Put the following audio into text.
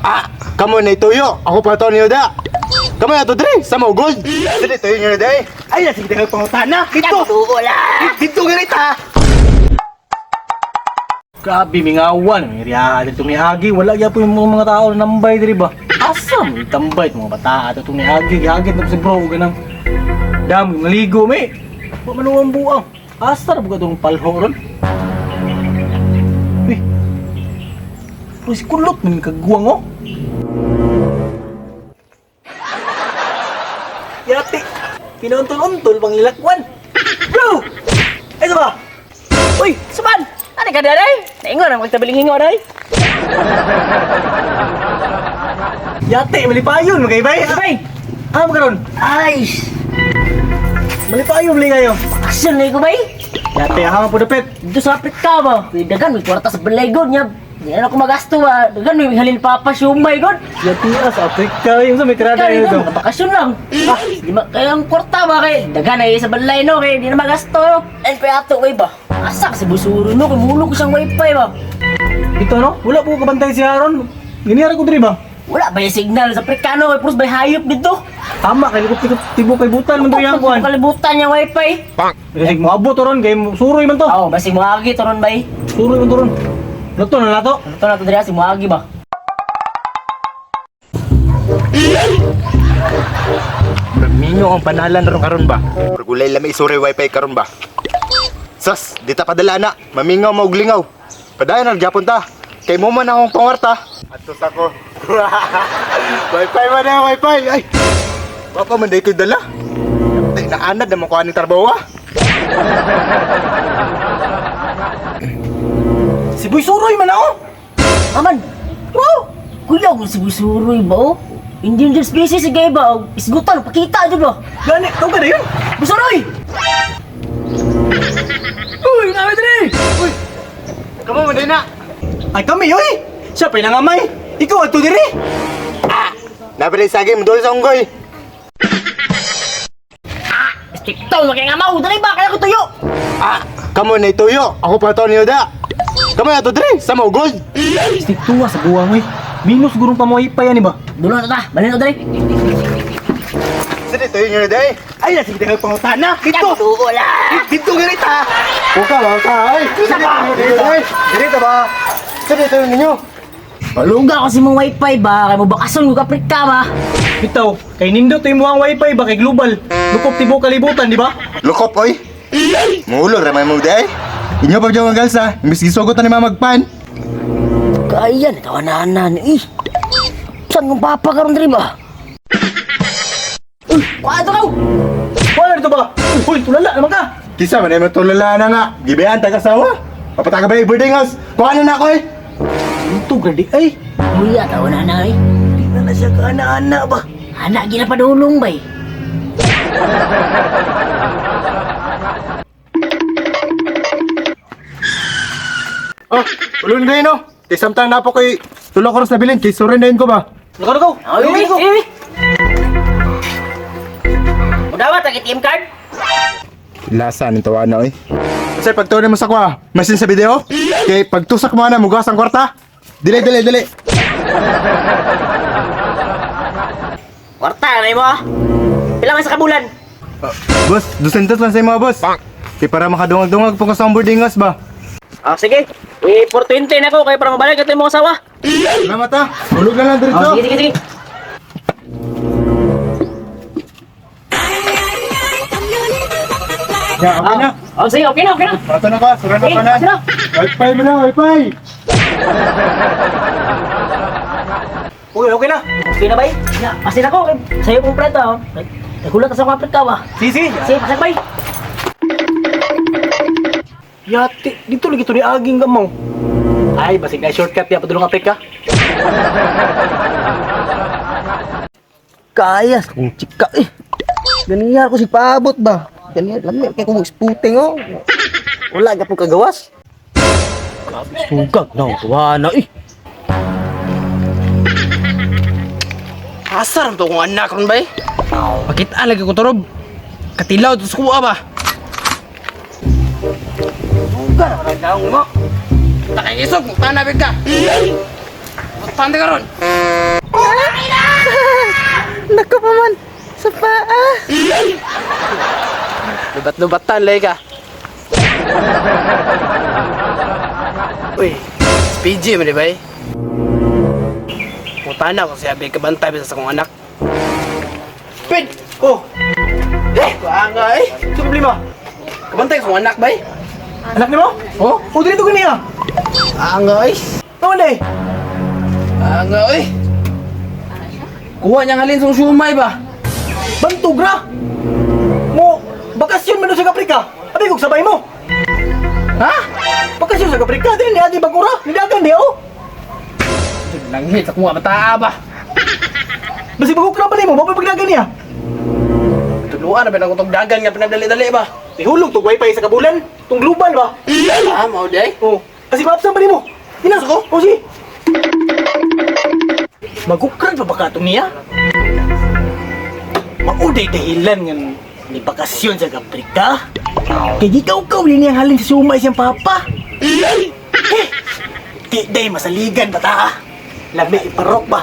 Ah, kamo na ituyo. Ako pa to niyo da. Kamo na to dre, sa mo gold. Dili tuyo niyo da. Ay, sige tayo pangutana. Dito. Dito ganita. Grabe, mingawan. May riya dito ni Agi. Wala gyapon yung mga tao na nambay diri ba? Asa mo tambay itong mga bata ato ni Agi. Gihagit na po si bro ganang dam maligo me. Wa man ang buang. Asa ra buka tong palho ron? Eh. Uy, si kulot man kagwang oh. Yati, pinuntol-untol pang lilakwan. Bro! Ay, ba? Uy, suman! Ano ka daday? Naingon ang magtabiling hingo day. Yati, malipayon, magkaibay. Bay! Ah, magkaroon. Ay, Malipayon, mali kayo. action na ko bay. Yati, aha po dapit. Dito sa Afrika ba? Uy, dagan may kwarta sa balay god niya. Di na ako magasto ba. Dagan may halin papa siumay god. Yati, ah, sa Afrika. Yung sa may tirada Kaya yun. god, bakasyon lang. Ah, di ma kaya ang kwarta ba kay dagan ay sa balay no kay di na magasto. And pa ato way ba? Asa ka sa busuro no kay mulong ko siyang wifi ba. Ito no, wala po kabantay si Aaron. Ganyan ko diri ba? Wala ba yung signal sa Afrikano kay puros bay hayop dito. Tama, kay likot likot tibo kay butan man to yang kuan. Kalibutan niya wifi. Kasi moabot to ron kay suroy man to. Oh, basig moagi to ron bay. Suroy man to ron. Luto na nato. Ito na to diri si moagi ba. Minyo ang panalan ron karon ba? Gulay lami isuri wifi karon ba? Sus, di ta padala na. Mamingaw mauglingaw. Padayon na gyapon ta. Kay mo man akong pangarta. Atos ako. Wifi man na wifi. Ay. Papa man day ko dala. Tay naanad na mo kuha ning trabaho ah. Si Boy Suroy man ako. Aman! Bro! Kuya, kung si Busuroy ba oh? Endangered species sige ba? Oh? Isgutan, pakita dyan ba? Gani, tawag ka na yun. Busuroy! Uy, namin diri. Uy, Kamo man day na. ay kami oy. Siya pa nangamay. Ikaw ato diri. Napili sa game dol sa unggoy. Stricto, maging amaw! Dali ba? Kaya ko tuyo! Ah, kamo na ituyo. Ako pa to niyo da. Kamo na to dre, sa mo gold. Stick tuwa sa buwang oy. Minus gurong pa mo wifi ani ba? Dulo na ta! Balin na dali! Sige tuyo niyo day. Ay, sige tayo pangutana. Dito. Wala! Dito ganita. Uka ba ka ay. Sige tuyo Diri ta ba? Sige tuyo ninyo. Paluga ko si mong wifi ba? Kaya mo bakason ko kaprika ba? Bitaw, kay nindot yung muang wifi ba kay global. Lukop tibo kalibutan, di ba? Lukop oy. Mulo ramay mo day. Inyo pa jud ang galsa. Imbis gisugot na ni mamagpan. Kaya, natawa na eh! Saan kong papa karon dali ba? Uy! Kuha ka! Wala dito ba? Uy, tulala naman ka. Kisa man ay matulala na nga. Gibayan taga sawa. Papataka ba yung boarding house? Kuha na na ako eh. Ito gradi ay. Kuya, tawa na eh! Di na na siya kaana-ana ba? Anak, ginapadulong ba eh? Oh, ulon na yun oh. Kay samtang na po kay tulok oras na bilin. Kay surin na yun ko ba? Nakaw nakaw. Ay, uy, uy! Mudawa, tag ATM card? Lasa ng tawa na oy. Sir, pagtuon mo sa kuha, masin sa video. Kay pagtusak mo na mugas ang kwarta. Dili dili dili. Kwarta, na mo ah. Pila man sa kabulan? Boss, 200 lang sa imo, boss. Kay para makadungag-dungag po ka sa boarding house ba? Ah, sige. Uy, 420 na ko kay para mabalik ato imong asawa. Salamat ah. Tulog na lang dito. Oh, sige, sige, sige. Ya, okay na. Oh, sige, okay na, okay na. Pato na ka, sura na Sige, pa na. sura. Wifi mo na, wifi. Okay, okay na. Okay na bay? Ya, pasin ako. Kay Sa'yo kong preta, oh. Nagulat sa akong Afrika ba? Sisi. Sige, pasin bay. Yati, dito lagi to ni Aging gamaw. Ay, basig na shortcut ya padulong Afrika. Kaya kung chika eh. Ganiya ko si paabot ba. Ganiya lami kay kung sputing oh. Wala gyapon kagawas. Sugag na tuwa na eh. Asa ram to kung anak ron bay? Pakita lagi ko torob. Katilaw to sa kuha ba? Suga na daw mo. Takay isog, tanabig ka. Pante karon. Nako pa man. Sa paa. Lubat-lubatan lay ka. Uy, si PG man di ba eh? Puta na kung siya kabantay bisa sa kong anak. Pid! Oh, Eh, kuanga eh. sa problema. Kabantay sa kong anak ba eh? Anak nimo? Oh? Oh, dili to gani ah. Anga eh. Naman day. Anga eh. Kuha niya halin sa sumay ba? Bantog ra. Mo bakasyon man daw sa Afrika. Abi kog sabay mo. Ha? Bakasyon sa Afrika dili ni agi bagura, nidagan di oh. Langhit sa kong bataa ba? Basi bagukra pa nimo, mao pa pagdagan niya. Tuluan na ba dagan nga pinagdali-dali ba? Nihulog tog wifi sa kabulan, tong global ba? Ah, mao di ay. Oh, kasi maapsan pa nimo. Ina ko. Oh, si. Magukran pa ba ka itong niya? Mauday dahilan nga ni bakasyon sa Afrika. Kay gikaw-kaw din niyang halin sa sumay siyang papa. Eh, di day masaligan ba ta? Lami iparok ba?